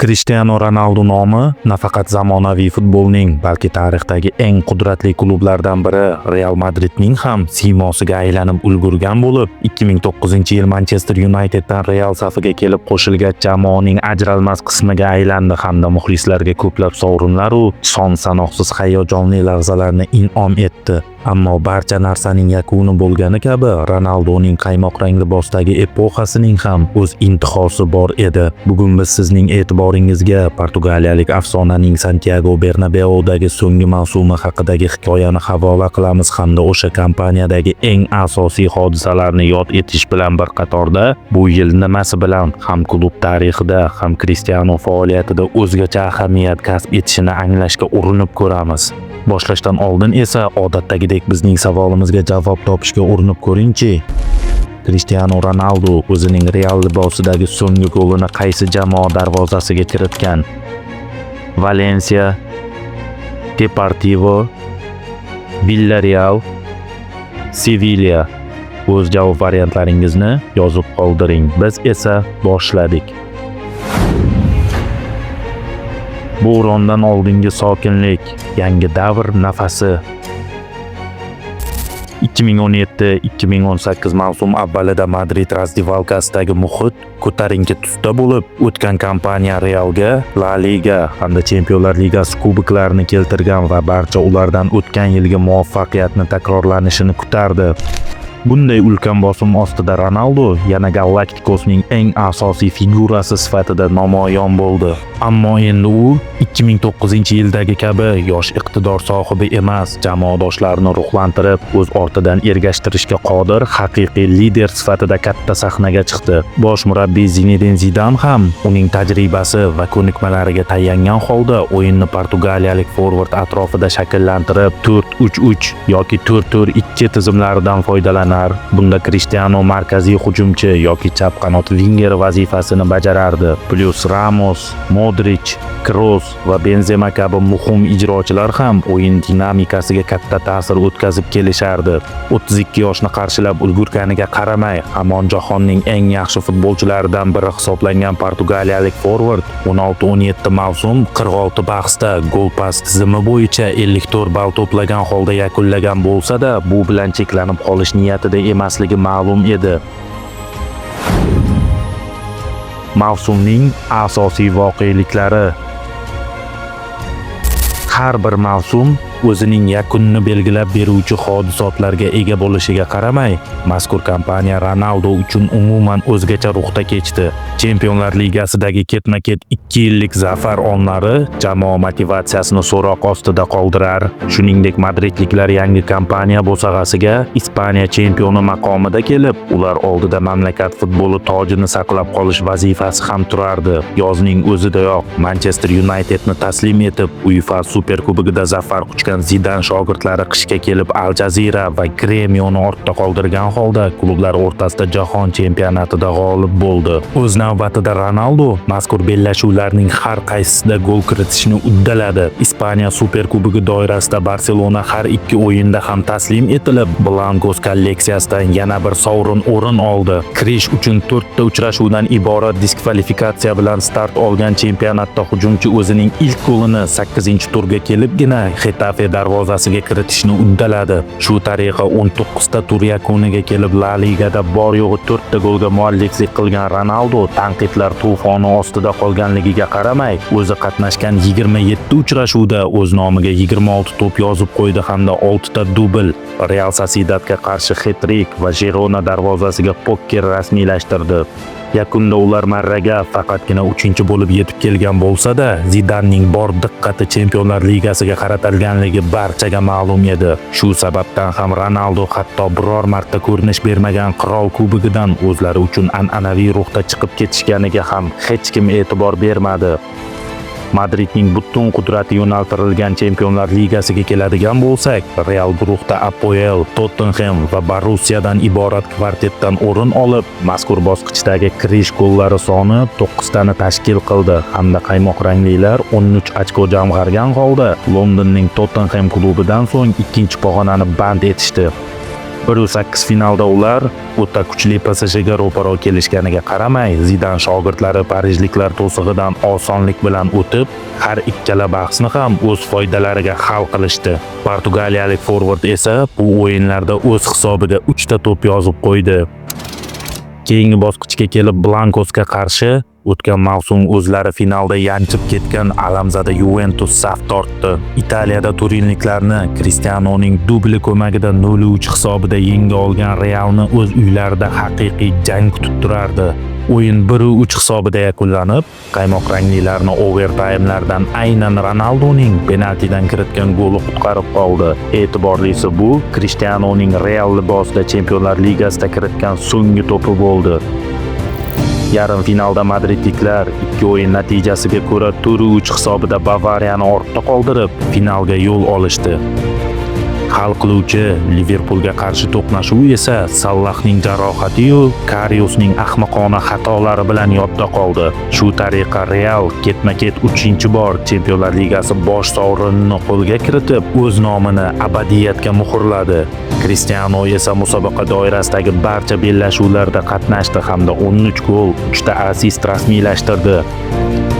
Krishtianu Ronaldu nomi nafaqat zamonaviy futbolning, balki tarixdagi eng qudratli klublardan biri Real Madridning ham siymosiga aylanib ulgurgan bo'lib, 2009-yil Manchester Uniteddan Real safiga kelib qo'shilgach jamoaning ajralmas qismiga aylandi hamda muxlislarga ko'plab sovrinlar u son-sanoqsiz hayajonli lahzalarni in'om etdi. Ammo barcha narsaning yakuni bo'lgani kabi Ronaldoning qaymoq rang libosdagi epoxasining ham o'z intihosi bor edi. Bugun biz sizning e'tiboringizga portugaliyalik afsonaning Santiago Bernabeu'dagi so'nggi mavsumi haqidagi hikoyani havola qilamiz hamda o'sha kampaniyadagi eng asosiy hodisalarni yod etish bilan bir qatorda bu yil nimasi bilan ham klub tarixida, ham Cristiano faoliyatida o'zgacha ahamiyat kasb etishini anglashga urinib ko'ramiz. Boshlashdan oldin esa odatdagidek bizning savolimizga javob topishga urinib ko'ringchi. Cristiano Ronaldu o'zining Real libosidagi so'nggi golini qaysi jamoa darvozasiga kiritgan? Valencia, Deportivo, Villarreal, Sevilla. O'z javob variantlaringizni yozib qoldiring. Biz esa boshladik. Bo'rondan oldingi sokinlik, yangi davr nafasi. 2017-2018 mavsum avvalida Madrid razdevalkasidagi muhit ko'tarinki tusda bo'lib, o'tgan kampaniya Realga La Liga hamda Chempionlar Ligasi kuboklarini keltirgan va barcha ulardan o'tgan yilgi muvaffaqiyatni takrorlanishini kutardi. Bunday ulkan bosim ostida Ronaldu yana Galacticosning eng asosiy figurasi sifatida namoyon bo'ldi. Ammo endi u 2009-yildagi kabi yosh iqtidor sohibi emas, jamoadoshlarini ruhlantirib, o'z ortidan ergashtirishga qodir haqiqiy lider sifatida katta sahnaga chiqdi. Bosh murabbiy Zinedin Zidan ham uning tajribasi va ko'nikmalariga tayangan holda o'yinni portugaliyalik forvard atrofida shakllantirib, 4-3-3 yoki 4-4-2 tizimlaridan foydalanar. Bunda Cristiano markaziy hujumchi yoki chap qanot vinger vazifasini bajarardi. Plyus Ramos, Modric, Kroos va Benzema kabi muhim ijrochilar ham o'yin dinamikasiga katta ta'sir o'tkazib kelishardi. 32 yoshni qarshilab ulgurganiga qaramay, hamon jahonning eng yaxshi futbolchilaridan biri hisoblangan portugaliyalik forvard 16-17 mavsum 46 bahsda gol pas tizimi bo'yicha 54 ball to'plagan holda yakunlagan bo'lsa-da, bu bilan cheklanib qolish niyatida emasligi ma'lum edi. Mavsumning asosiy voqeliklari. Har bir mavsum o'zining yakunini belgilab beruvchi hodisotlarga ega bo'lishiga qaramay, mazkur kampaniya Ronaldo uchun umuman o'zgacha ruhda kechdi. Chempionlar Ligasidagi ketma-ket 2 yillik zafar onlari jamoa motivatsiyasini so'roq ostida qoldirar. Shuningdek, madridliklar yangi kampaniya bo'sag'asiga Ispaniya chempioni maqomida kelib, ular oldida mamlakat futboli tojini saqlab qolish vazifasi ham turardi. Yozning o'zidayoq Manchester Unitedni taslim etib, UEFA Superkubogida zafar quchgan Zidan shogirdlari qishga kelib Al Jazeera va Gremioni ortda qoldirgan holda klublar o'rtasida jahon chempionatida g'olib bo'ldi. O'z navbatida Ronaldu mazkur bellashuvlarning har qaysisida gol kiritishni uddaladi. Ispaniya Superkubogi doirasida Barselona har ikki o'yinda ham taslim etilib, Blancos kolleksiyasidan yana bir sovrin o'rin oldi. Kirish uchun 4 ta uchrashuvdan iborat diskvalifikatsiya bilan start olgan chempionatda hujumchi o'zining ilk golini 8-turga kelibgina Xetafe darvozasiga kiritishni uddaladi. Shu tariqa 19 ta tur yakuniga kelib La Ligada bor yo'g'i 4 ta golga mualliflik qilgan Ronaldu tanqidlar to'foni ostida qolganligiga qaramay, o'zi qatnashgan 27 uchrashuvda o'z nomiga 26 to'p yozib qo'ydi hamda 6 ta dubl, Real Sociedadga qarshi het-trik va Girona darvozasiga poker rasmiylashtirdi. Yakunda ular marraga faqatgina 3-bo'lib yetib kelgan bo'lsa-da, Zidanning bor diqqati Chempionlar Ligasiga qaratilganligi barchaga ma'lum edi. Shu sababdan ham Ronaldu hatto biror marta ko'rinish bermagan Qirol Kubogidan o'zlari uchun an'anaviy ruhda chiqib ketishganiga ham hech kim e'tibor bermadi. Madridning butun qudrati yo'naltirilgan Chempionlar Ligasiga keladigan bo'lsak, Real guruhda APOEL, Tottenham va Borussiyadan iborat kvartetdan o'rin olib, mazkur bosqichdagi kirish gollari soni 9 tani tashkil qildi hamda qaymoq ranglilar 13 ochko jamg'argan holda Londonning Tottenham klubidan so'ng ikkinchi pog'onani band etishdi. 1-8 finalda ular o'ta kuchli PSJga ro'paro kelishganiga qaramay, Zidan shogirdlari parijliklar to'sig'idan osonlik bilan o'tib, har ikkala bahsni ham o'z foydalariga hal qilishdi. Portugaliyalik forvard esa bu o'yinlarda o'z hisobiga 3 ta to'p yozib qo'ydi. Keyingi bosqichga kelib Blancosga qarshi o'tgan mavsum o'zlari finalda yanchib ketgan alamzada Juventus saf tortdi. Italiyada turinliklarni Cristianoning dubli ko'magida 0-3 hisobida yenga olgan Realni o'z uylarida haqiqiy jang kutib turardi. O'yin 1-3 hisobida yakunlanib, qaymoq ranglilarni overtaymlardan aynan Ronaldoning penaltidan kiritgan goli qutqarib qoldi. E'tiborlisi bu Cristianoning Real libosida Chempionlar Ligasida kiritgan so'nggi to'pi bo'ldi. Yarim finalda madridliklar ikki o'yin natijasiga ko'ra 4-3 hisobida Bavariyani ortda qoldirib, finalga yo'l olishdi. Hal qiluvchi Liverpulga qarshi to'qnashuv esa Salahning jarohati-yu Kariusning ahmoqona xatolari bilan yodda qoldi. Shu tariqa Real ketma-ket 3-bor Chempionlar Ligasi bosh sovrinini qo'lga kiritib, o'z nomini abadiyatga muhrladi. Cristiano esa musobaqa doirasidagi barcha bellashuvlarda qatnashdi hamda 13 gol, 3 ta assist rasmiylashtirdi.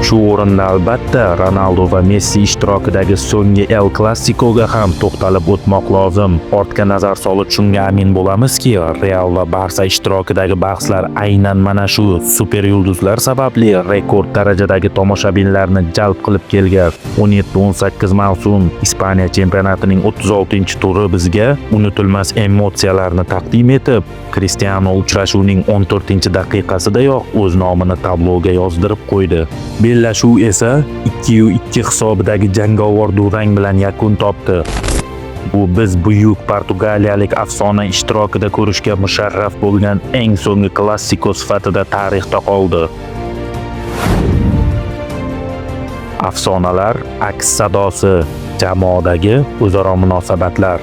Shu o'rinda albatta Ronaldo va Messi ishtirokidagi so'nggi El Clasicoga ham to'xtalib o'tmoq lozim. Ortga nazar solib shunga amin bo'lamizki, Real va Barsa ishtirokidagi bahslar aynan mana shu super yulduzlar sababli rekord darajadagi tomoshabinlarni jalb qilib kelgan. 17-18 mavsum Ispaniya chempionatining 36-turi bizga unutilmas emotsiyalarni taqdim etib, Cristiano uchrashuvning 14-daqiqasidayoq o'z nomini tabloga yozdirib qo'ydi. Bellashuv esa 2-2 hisobidagi jangovar durang bilan yakun topdi. Bu biz buyuk portugaliyalik afsona ishtirokida ko'rishga musharraf bo'lgan eng so'nggi klassiko sifatida tarixda qoldi. Afsonalar aks sadosi, jamoadagi o'zaro munosabatlar.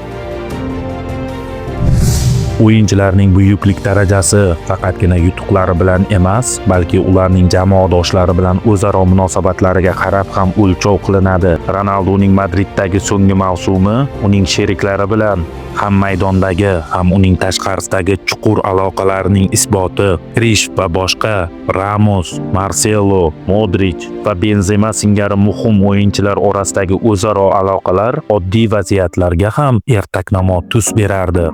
O'yinchilarning buyuklik darajasi faqatgina yutuqlari bilan emas, balki ularning jamoadoshlari bilan o'zaro munosabatlariga qarab ham o'lchov qilinadi. Ronaldoning Madriddagi so'nggi mavsumi uning sheriklari bilan ham maydondagi, ham uning tashqarisidagi chuqur aloqalarining isboti. Krish va boshqa Ramos, Marcelo, Modric va Benzema singari muhim o'yinchilar orasidagi o'zaro aloqalar oddiy vaziyatlarga ham ertaknamo tus berardi.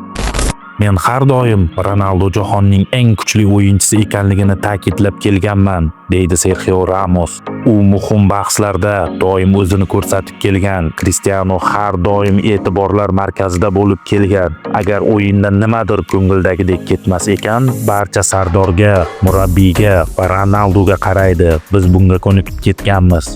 Men har doim Ronaldo jahonning eng kuchli o'yinchisi ekanligini ta'kidlab kelganman, deydi Serxio Ramos. U muhim bahslarda doim o'zini ko'rsatib kelgan. Cristiano har doim e'tiborlar markazida bo'lib kelgan. Agar o'yinda nimadir ko'ngildagidek ketmas ekan, barcha sardorga, murabbiyga va Ronaldoga qaraydi. Biz bunga ko'nikib ketganmiz.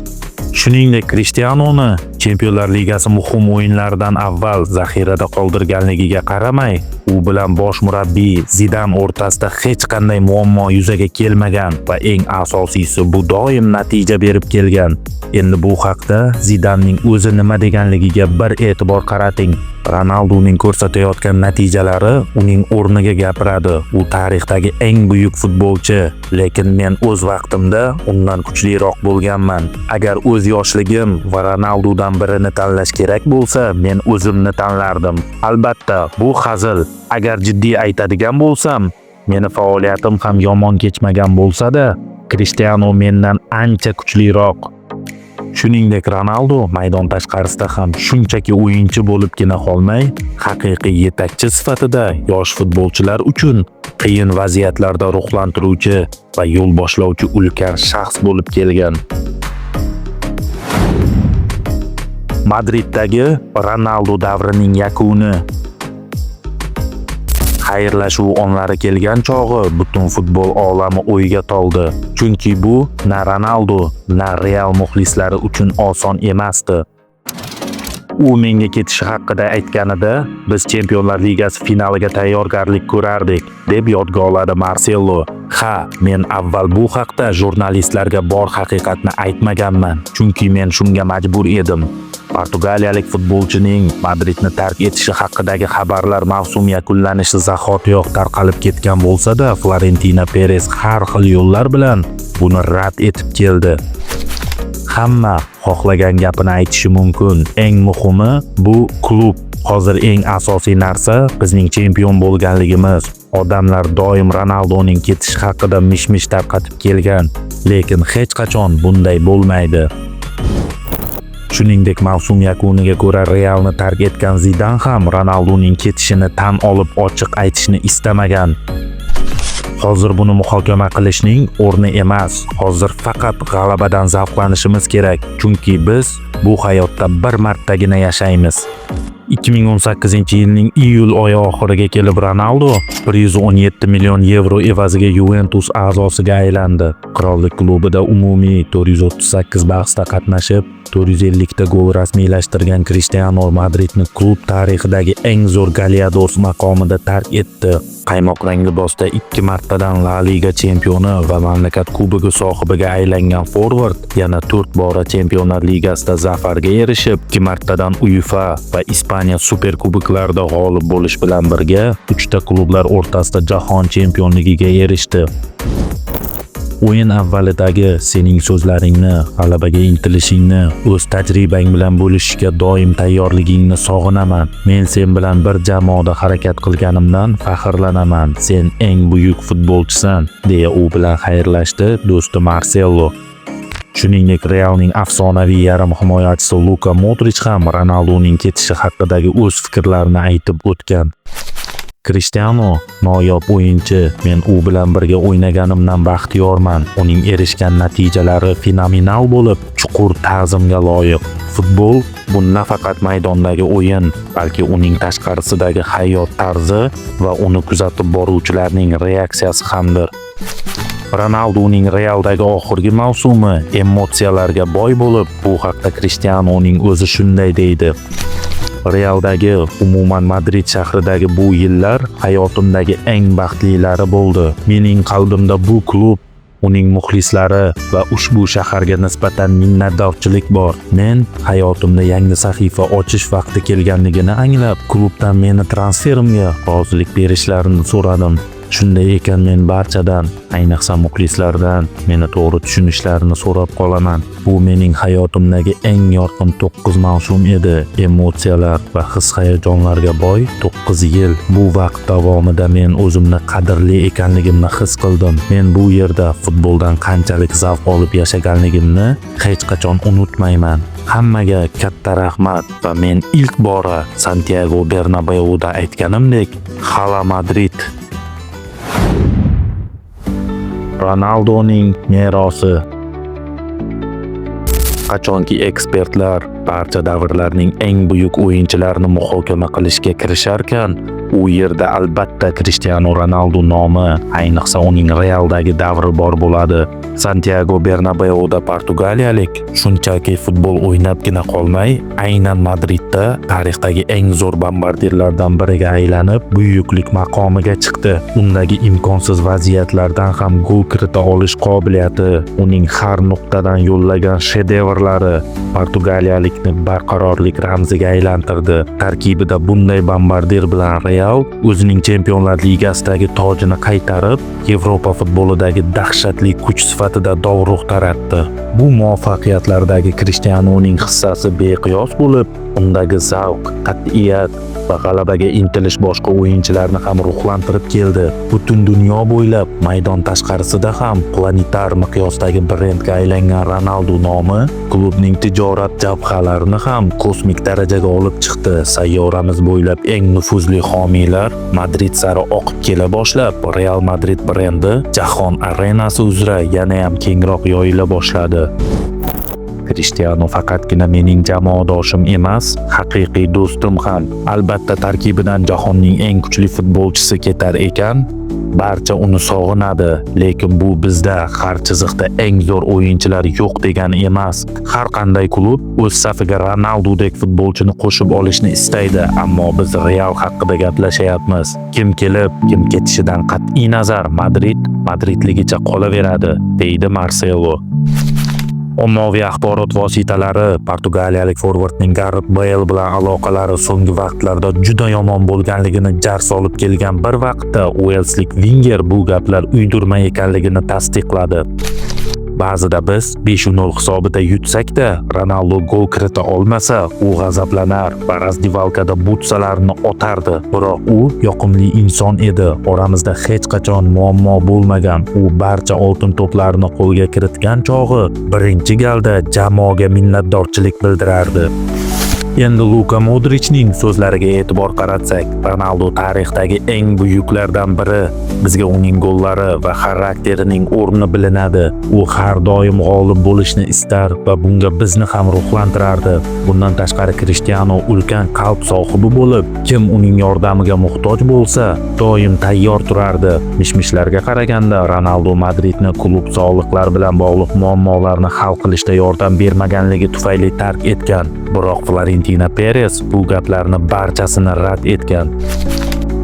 Shuningdek, Cristianoni Chempionlar Ligasi muhim o'yinlaridan avval zaxirada qoldirganligiga qaramay, u bilan bosh murabbiy Zidan o'rtasida hech qanday muammo yuzaga kelmagan va eng asosiysi bu doim natija berib kelgan. Endi bu haqda Zidanning o'zi nima deganligiga bir e'tibor qarating. Ronaldoning ko'rsatayotgan natijalari uning o'rniga gapiradi. U tarixdagi eng buyuk futbolchi, lekin men o'z vaqtimda undan kuchliroq bo'lganman. Agar o'z yoshligim va Ronaldodan birini tanlash kerak bo'lsa, men o'zimni tanlardim. Albatta, bu hazil. Agar jiddiy aytadigan bo'lsam, meni faoliyatim ham yomon kechmagan bo'lsa-da, Cristiano mendan ancha kuchliroq. Shuningdek, Ronaldo maydon tashqarisida ham shunchaki o'yinchi bo'libgina qolmay, haqiqiy yetakchi sifatida yosh futbolchilar uchun qiyin vaziyatlarda ruhlantiruvchi va yo'l boshlovchi ulkan shaxs bo'lib kelgan. Madriddagi Ronaldo davrining yakuni. Xayrlashuv onlari kelgan chog'i butun futbol olami o'yga toldi. Chunki bu na Ronaldo, na Real muxlislari uchun oson emasdi. U menga ketishi haqida aytganida, biz Chempionlar Ligasi finaliga tayyorgarlik ko'rardik, deb yodga oladi Marcelo. Ha, men avval bu haqda jurnalistlarga bor haqiqatni aytmaganman, chunki men shunga majbur edim. Portugaliyalik futbolchining Madridni tark etishi haqidagi xabarlar mavsum yakunlanishi zahotiyoq tarqalib ketgan bo'lsa-da, Florentino Perez har xil yo'llar bilan buni rad etib keldi. Hamma xohlagan gapini aytishi mumkin. Eng muhimi bu klub. Hozir eng asosiy narsa bizning chempion bo'lganligimiz. Odamlar doim Ronaldoning ketishi haqida mish-mish tarqatib kelgan, lekin hech qachon bunday bo'lmaydi. Shuningdek, mavsum yakuniga ko'ra Realni tark etgan Zidan ham Ronaldoning ketishini tan olib ochiq aytishni istamagan. Hozir buni muhokama qilishning o'rni emas. Hozir faqat g'alabadan zavqlanishimiz kerak, chunki biz bu hayotda bir martagina yashaymiz. 2018-yilning iyul oyi oxiriga kelib Ronaldo 117 million yevro evaziga Juventus a'zosiga aylandi. Qirollik klubida umumiy 438 bahsda qatnashib, 450 ta gol rasmiylashtirgan Cristiano Madridni klub tarixidagi eng zo'r goleador maqomida tark etdi. Qaymoq rang libosda ikki martadan La Liga chempioni va mamlakat kubogi sohibiga aylangan forvard yana 4 bora Chempionlar Ligasida zafarga erishib, ikki martadan UEFA va Ispaniya Superkuboklarida g'olib bo'lish bilan birga 3 ta klublar o'rtasida jahon chempionligiga erishdi. O'yin avvalidagi sening so'zlaringni, g'alabaga intilishingni, o'z tajribang bilan bo'lishishga doim tayyorligingni sog'inaman. Men sen bilan bir jamoada harakat qilganimdan faxrlanaman. Sen eng buyuk futbolchisan, deya u bilan xayrlashdi do'sti Marcelo. Shuningdek, Realning afsonaviy yarim himoyachisi Luka Modrich ham Ronaldoning ketishi haqidagi o'z fikrlarini aytib o'tgan. Cristiano noyob o'yinchi. Men u bilan birga o'ynaganimdan baxtiyorman. Uning erishgan natijalari fenomenal bo'lib, chuqur ta'zimga loyiq. Futbol bu nafaqat maydondagi o'yin, balki uning tashqarisidagi hayot tarzi va uni kuzatib boruvchilarning reaksiyasi hamdir. Ronaldoning Realdagi oxirgi mavsumi emotsiyalarga boy bo'lib, bu haqda Cristianoning o'zi shunday deydi: Realdagi, umuman Madrid shahridagi bu yillar hayotimdagi eng baxtlilari bo'ldi. Mening qalbimda bu klub, uning muxlislari va ushbu shaharga nisbatan minnatdorchilik bor. Men hayotimda yangi sahifa ochish vaqti kelganligini anglab, klubdan meni transferimga rozilik berishlarini so'radim. Shunday ekan, men barchadan, ayniqsa muxlislardan meni to'g'ri tushunishlarini so'rab qolaman. Bu mening hayotimdagi eng yorqin 9 mavsum edi. Emotsiyalar va his-hayajonlarga boy 9 yil. Bu vaqt davomida men o'zimni qadrli ekanligimni his qildim. Men bu yerda futboldan qanchalik zavq olib yashaganligimni hech qachon unutmayman. Hammaga katta rahmat va men ilk bora Santiago Bernabeuda aytganimdek, Hala Madrid. Ronaldoning merosi. Qachonki ekspertlar barcha davrlarning eng buyuk o'yinchilarini muhokama qilishga kirisharkan, u yerda albatta Cristiano Ronaldo nomi, ayniqsa uning Realdagi davri bor bo'ladi. Santiago Bernabeuda portugaliyalik shunchaki futbol o'ynabgina qolmay, aynan Madridda tarixdagi eng zo'r bombardirlardan biriga aylanib, buyuklik maqomiga chiqdi. Undagi imkonsiz vaziyatlardan ham gol kirita olish qobiliyati, uning har nuqtadan yo'llagan shedevrlari portugaliyalikni barqarorlik ramziga aylantirdi. Tarkibida bunday bombardir bilan Real o'zining Chempionlar Ligasidagi tojini qaytarib, Yevropa futbolidagi dahshatli kuch sifatida dovruq taratdi. Bu muvaffaqiyatlardagi Cristianoning hissasi beqiyos bo'lib, undagi zavq, qat'iyat va g'alabaga intilish boshqa o'yinchilarni ham ruhlantirib keldi. Butun dunyo bo'ylab maydon tashqarisida ham planetar miqyosdagi brendga aylangan Ronaldo nomi klubning tijorat jabhalarini ham kosmik darajaga olib chiqdi. Sayyoramiz bo'ylab eng nufuzli homiylar Madrid sari oqib kela boshlab, Real Madrid brendi jahon arenasi uzra yana ham kengroq yoyila boshladi. Cristiano faqatgina mening jamoadoshim emas, haqiqiy do'stim ham. Albatta, tarkibidan jahonning eng kuchli futbolchisi ketar ekan, barcha uni sog'inadi, lekin bu bizda har chiziqda eng zo'r o'yinchilar yo'q degani emas. Har qanday klub o'z safiga Ronaldodek futbolchini qo'shib olishni istaydi, ammo biz Real haqida gaplashyapmiz. Kim kelib, kim ketishidan qat'iy nazar Madrid Madridligicha qolaveradi, deydi Marcelo. Ommaviy axborot vositalari portugaliyalik forvardning Garret Bale bilan aloqalari so'nggi vaqtlarda juda yomon bo'lganligini jar solib kelgan bir vaqtda uelslik vinger bu gaplar uydirma ekanligini tasdiqladi. Ba'zida biz 5-0 hisobida yutsak-da, Ronaldo gol kirita olmasa, u g'azablanar va раздевалка da butsalarni otardi. Biroq u yoqimli inson edi. Oramizda hech qachon muammo bo'lmagan. U barcha oltin to'plarni qo'lga kiritgan chog'i birinchi galda jamoaga minnatdorchilik bildirardi. Endi Luka Modrichning so'zlariga e'tibor qaratsak, Ronaldo tarixdagi eng buyuklardan biri. Bizga uning gollari va xarakterining o'rni bilinadi. U har doim g'olib bo'lishni istar va bunga bizni ham ruhlantirardi. Bundan tashqari, Krishtianu ulkan qalb sohibi bo'lib, kim uning yordamiga muhtoj bo'lsa, doim tayyor turardi. Mishmishlarga qaraganda, Ronaldo Madridni klub soliqlar bilan bog'liq muammolarni hal qilishda yordam bermaganligi tufayli tark etgan. Biroq Florentino Perez bu gaplarni barchasini rad etgan.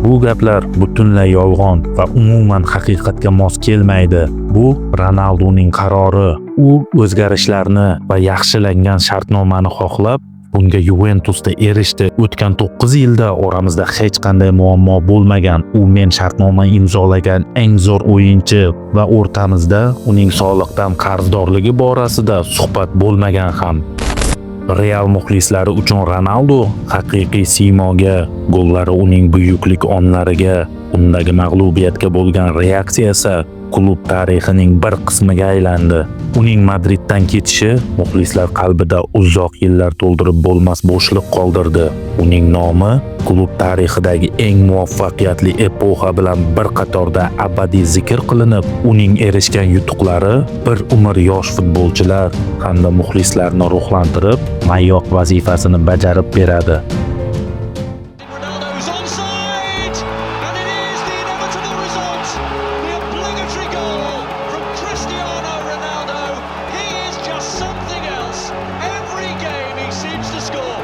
Bu gaplar butunlay yolg'on va umuman haqiqatga mos kelmaydi. Bu Ronaldoning qarori. U o'zgarishlarni va yaxshilangan shartnomani xohlab, bunga Yuventusda erishdi. O'tgan 9 yilda oramizda hech qanday muammo bo'lmagan. U men shartnoma imzolagan eng zo'r o'yinchi va o'rtamizda uning soliqdan qarzdorligi borasida suhbat bo'lmagan ham. Real muxlislari uchun Ronaldo haqiqiy siymoga, gollari uning buyuklik onlariga, undagi mag'lubiyatga bo'lgan reaksiyasi klub tarixining bir qismiga aylandi. Uning Madriddan ketishi muxlislar qalbida uzoq yillar to'ldirib bo'lmas bo'shliq qoldirdi. Uning nomi klub tarixidagi eng muvaffaqiyatli epoxa bilan bir qatorda abadiy zikr qilinib, uning erishgan yutuqlari bir umr yosh futbolchilar hamda muxlislarni ruhlantirib, mayoq vazifasini bajarib beradi. Ronaldo's onside, and it is the inevitable result. The obligatory goal from Cristiano Ronaldo. He is just something else. Every game he seems to score.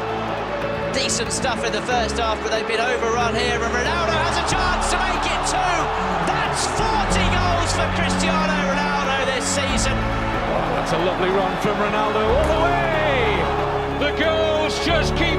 Decent stuff in the first half, but they've been overrun here, and Ronaldo has a chance to make it two. That's 40 goals for Cristiano Ronaldo this season. Oh, that's a lovely run from Ronaldo all the way. The goals just keep